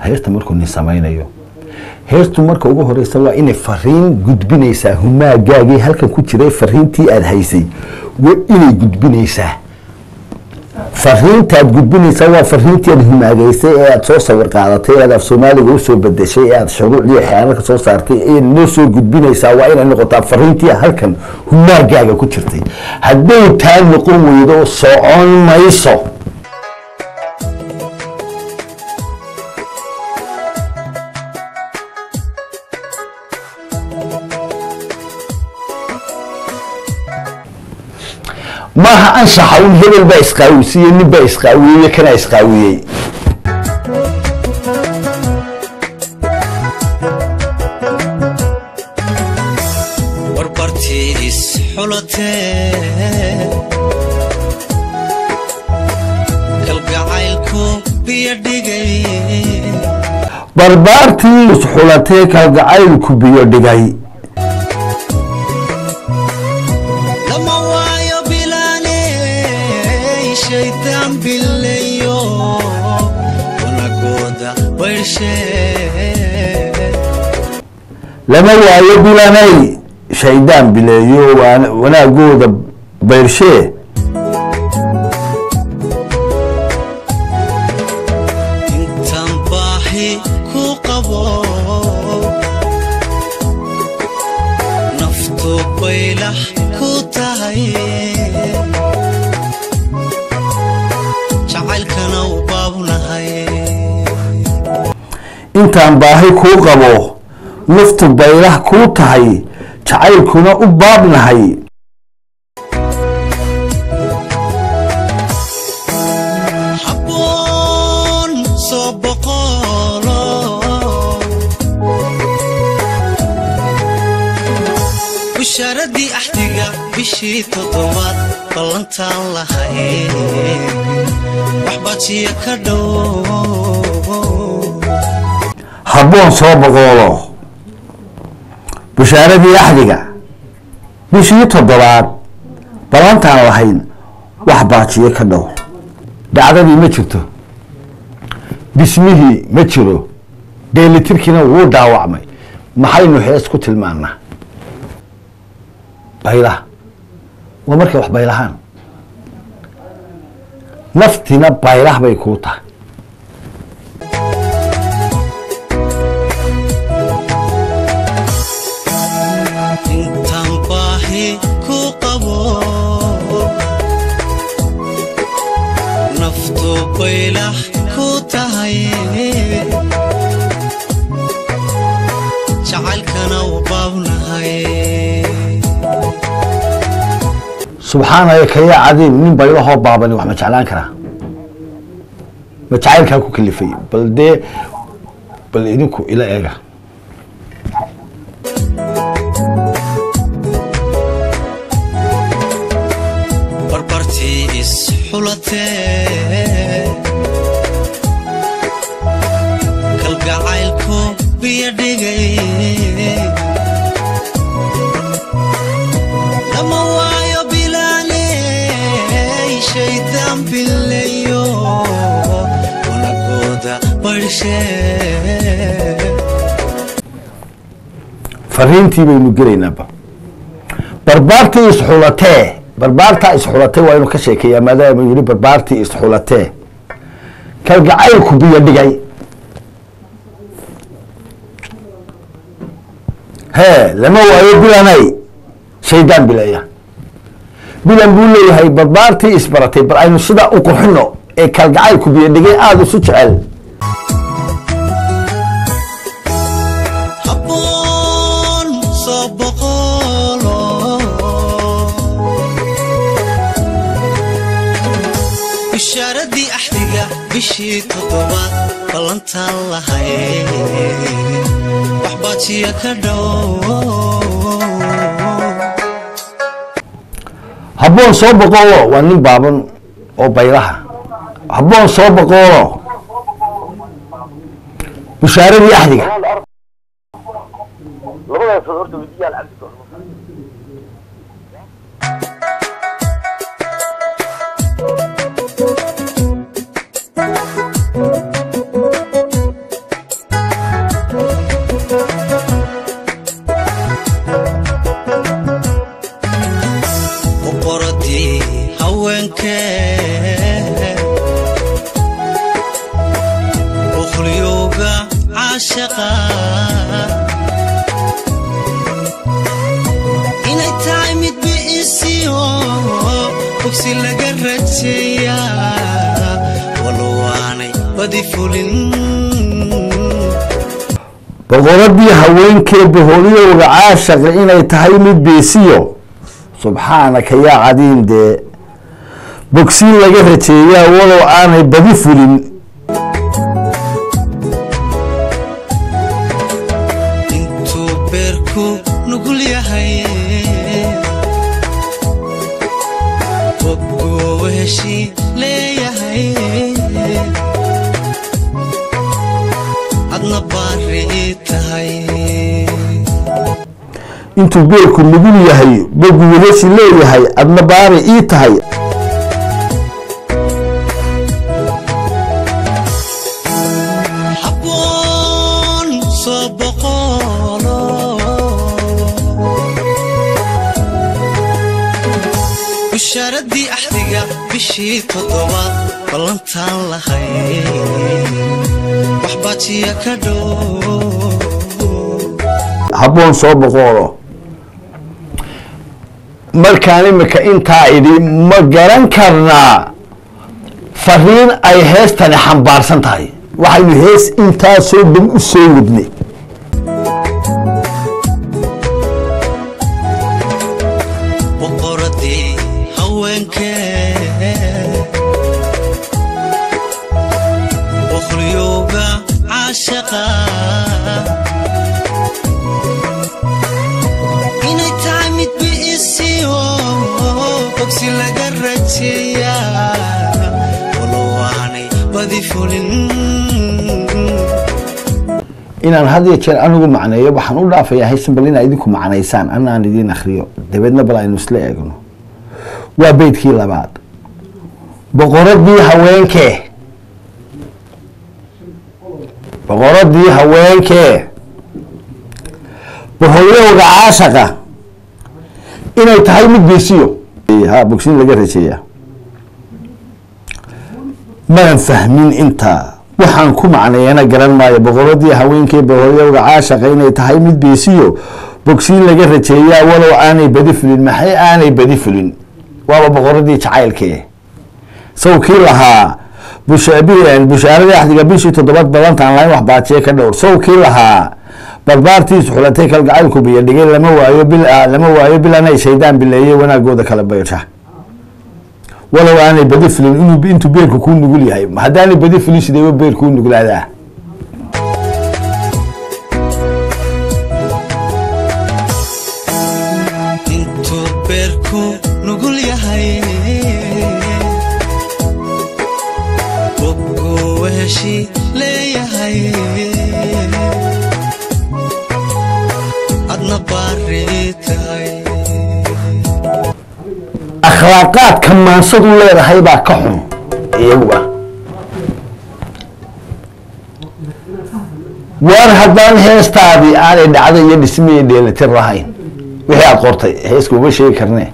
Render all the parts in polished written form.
Heesta markuu nin samaynayo, heestu marka ugu horeysa waa inay fariin gudbinaysaa. Humaagaagii halkan ku jiray, fariintii aada haysay waa inay gudbinaysaa. Fariintaad gudbinaysaa waa fariintii aad humaagaysay ee aad soo sawir qaadatay, ee aad af Soomaaliga usoo bedeshay, ee aad shuruucdii xeerarka soo saartay ee noo soo gudbinaysaa. Waa inay noqotaa fariintii halkan humaagaaga ku jirtay. Hadday taa noqon weydo, socon mayso. Maaha anshaxa un hebel baa isqaawisiiyey, nin baa isqaawiyey, kanaa isqaawiyey. Barbartii isxulatee kalgacaylku biyo dhigay. Barbaartii isxulatee kalgacaylku biyo dhigay. Lama waayo bilaaney shaydaan bileeyo wanagooda bayrshee. Lama waayo bilanay shaydaan bileeyo wanaagooda bayrshee. Intaan baahi ku qabo, naftu baylah ku tahay, jacaylkana u baabnahay. Intaan baahi kuu qabo, naftu baylah kuu tahay, jacaylkuna u baabnahay. Habboon soo boqolo, bushaaradii axdiga bishii toddobaad ballantaan lahay, waxbajiya ka dhow. Habboon soo boqoolo, bushaaradii axdiga bishii toddobaad ballantaan lahayn, wax baajiye ka dhow. Dhacdadii ma jirto, dhismihii ma jiro, dheelitirkiina wuu dhaawacmay. Maxaynu hees ku tilmaannaa? Baylah waa markay wax baylahaan, naftina baylah bay kuu tahay. Intaan baahi ku qabo, naftu baylah ku tahay, jacaylkana u baabnahay. Subxaanaya kaya cadiim, nin baylahoo baabani wax ma jeclaan karaa? Ma jacaylkaa ku kalifay? Bal dee, bal idinku ila eega. Barbartii isxulatee kalgacaylku biyo dhigay. Lama waayo bilaaney shaydaan bileeyo wanagooda barshee. Fariintii baynu gelaynaaba. Barbaartii isxulatee, barbaartaa isxulatee waa inuu ka sheekeeyaa, maadaama yidhi barbaartii isxulatee kalgacaylku biyo dhigay. Hee, lama waayo bilanay shaydaan bileeya. Bilan buu leeyahay barbaartii isbaratay. Bal aynu sidaa u qurxino ee kalgacaylku biyo dhigay aada isu jecel. Habboon soo boqolo, bishaaradii axdiga bishii toddobaad ballantaan lahay, waxbaajiya ka dhow. Habboon soo boqoolo waa nin baaban oo baylaha. Habboon soo boqoolo, bushaaradii axdiga. Labadaas horta weydiiyaan cabdi. Caashaqa inay tahay mid bi'isiyo bogsi laga rajeeyaa, walow aanay badi fulin. Boqoradii haweenkee, boholyowga caashaqa inay tahay mid beesiyo, subxaanaka yaa cadiim, dee bogsiin laga rajeeyaa, walow aanay badi fulin. Intuu beerku nugul yahay, bogguu heshi leeyahay, adna baari ii tahay. Intuu beerku nugul yahay, bogu wehesi leeyahay, adna baari ii tahay. Habboon soo boqolo, bushaaradii axdiga bishii toddobaad, ballantaan lahay wax baajiya ka dhow. Habboon soo boqoolo. Markaan imika intaa idhi, ma garan karnaa fariin ay heestani xambaarsan tahay? Waxaynu hees intaasoo dhan u soo wadnay. Boqoradii haweenkee, boqoryowga caashaqa inay tahay mid bi'isiyo bogsi laga rajeeyaa, walow aanay badi fulin. Inaan had iyo jeer anigu macneeyo waxaan u dhaafayaa haysan, bal inaa idinku macnaysaan, ana aan idiin akriyo, dabeedna bal aynu isla eegno. Waa beydkii labaad. Boqoradii haweenkee, boqoradii haweenkee, boholyowga caashaqa inay tahay mid beesiyo ha bogsin laga rajeeyaa. Maan fahmin intaa, waxaan ku macneeyana garan maayo. Boqoradii haweenkee, boholyowga caashaqa inay tahay mid beesiyo bogsiin laga rajeeyaa, walow aanay badi fulin. Maxay aanay badi fulin? Waaba boqoradii jacaylkee. Sawkii lahaa bushaaradii axdiga bishii toddobaad, balantaan lahayn wax baajiye ka dhowr. Sawkii lahaa barbaartiisu xulatay, kalgacaylku biyo dhigay, lama waayo bil, lama waayo bil anay shaydaan bileeyey, wanaagooda kala baysha, walow aanay badi fulin. Inuu intuu beerku kuu nugul yahay, haddaanay badi fulin, sideeba beer kuu nuglaadaa? Intuu beerku nugul yahay, bogguu heshi leeyahay, adna baari ii tahay. Akhlaaqaadka maansadu leedahay baa ka xun iyaguba. Waar haddaan heestaadii aanay dhacdo iyo dhismihii dheelitir lahayn, wixii aad qortay heeska uma sheegi karne.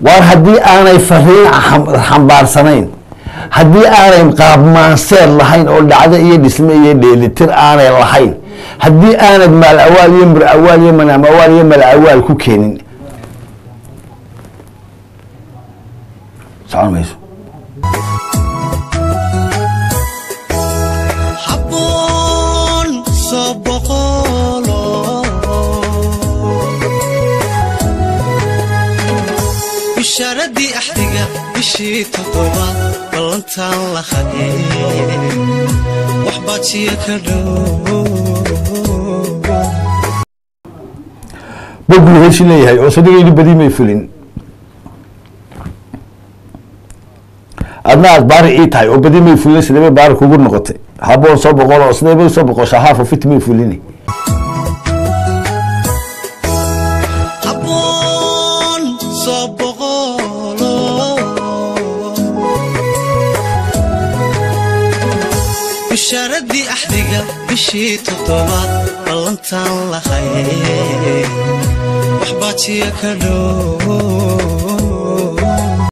Waar haddii aanay fariin xambaarsanayn, haddii aanay qaabmaanseed lahayn oo dhacdo iyo dhisme iyo dheelitir aanay lahayn, haddii aanad maal awaal iyo mur awaal iyo manaam awaal iyo mal awaal ku keenin, socon mayso. Habboon soo boqolo, bishaaradii axdiga bishii toddobaad, ballantaan lahay wax baajiya ka dhow. Boguu heshi leeyahay oo sadigayni badi may fulin, adna aad baari ii tahay oo badi may fulin, sidee bay baari kugu noqotay? Haboon soo boqol oo sidee bay soo boqoshaa? Haafo fit may fulini. Habboon soo boqolo, bishaaradii axdiga bishii toddobaad, ballantaan lahay wax baajiya ka dhow.